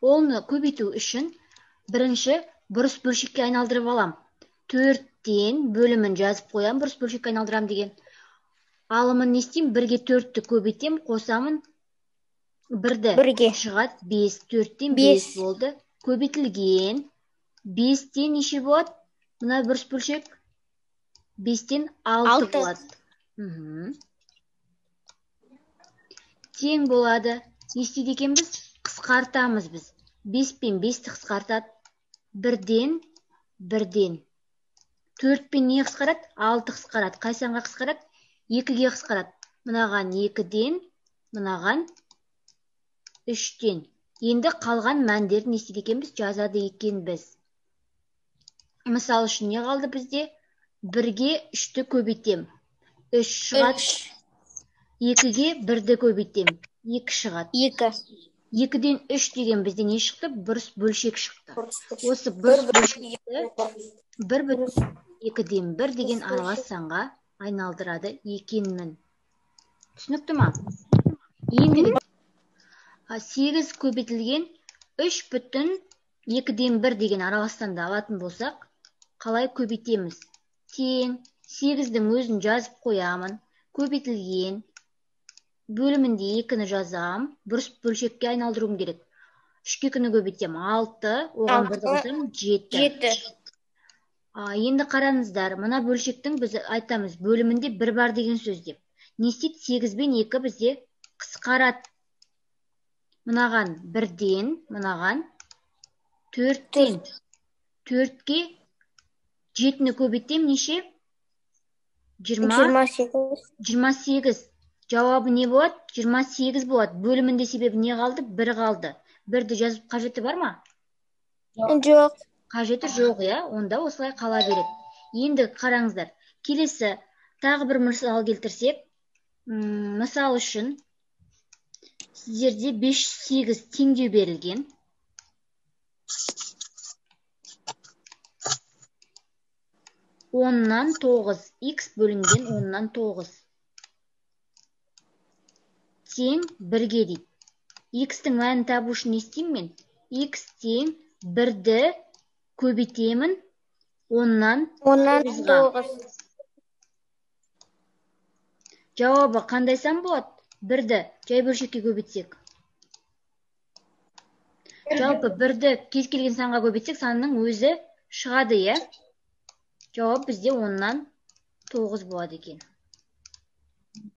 Оны көбейту үшін бірінші бұрыс бөлшекке айналдырып алам. 4-тен бөлімін жазып қоям, бұрыс бөлшекке айналдырам деген. Алымын не істеймін? 1-ге 4-ті көбейтем, қосамын. 1-ді Бірге. Шығады 5, 4-тен 5 5. болды. Көбейтілген 5-тен неше болады? Мына бұрыс бөлшек 5-тен 6 6. болады. Тең болады. Не істейді екенбіз? Қысқартамыз біз. 5 пен 5-ті қысқартады. 1-ден, 1-ден. 4 пен не қысқарады? 6 қысқарады. Қай санға қысқарады? 2-ге қысқарады. Мынаған 2-ден, мынаған 3-тен. Енді қалған мәндерді не істейді екенбіз? Жазады екенбіз. Мысал үшін не қалды бізде? 1-ге 3-ті көбейтем. 3 шығады. 3. 2-ге 1-ді көбейтем. 2 шығады. 2. 2-ден 3 деген бізде не шықты? Бұрыс бөлшек шықты. Бұрыс бөлшек. Осы бұрыс Бір бүтін бөлшекті бір бүтін екіден бір деген аралас санға айналдырады екенмін. Түсінікті ма? Ендігі 8 көбейтілген үш бүтін екіден бір деген аралас санды алатын болсақ, қалай көбейтеміз? Тең 8-дің өзін жазып қоямын. Көбейтілген бөлімінде 2-ні жазам, бұрыс бөлшекке айналдыруым керек. 3-ке 2-ні көбейтсем 6, оған бірді Алты. қосам 7. 7. Енді қараңыздар, мына бөлшектің біз айтамыз бөлімінде 1 бар деген сөз деп. Не істейді? 8 бен 2 бізде қысқарады. Мынаған 1-ден, мынаған 4-тен. 4-ке 7-ні көбейтсем неше? Жиырма сегіз. Жиырма сегіз. Жауабы не болады? Жиырма сегіз болады. Бөлімінде себебі не қалды? 1 қалды. 1-ді жазып қажеті бар ма? Жоқ. Қажеті жоқ, иә? Онда осылай қала береді. Енді қараңыздар. Келесі тағы бір мысал келтірсек, мысал үшін сіздерде 508 теңдеу берілген. Оннан тоғыз, х бөлінген оннан тоғыз. Тең бірге дейді. Х-тің мәнін табу үшін не істеймін мен? Х тең бірді көбейтемін оннан Оннан тоғызға. тоғыз. Жауабы қандай сан болады? Бірді жай бөлшекке көбейтсек. Жалпы бірді кез келген санға көбейтсек, санның өзі шығады, иә? Жауап бізде оннан тоғыз болады екен.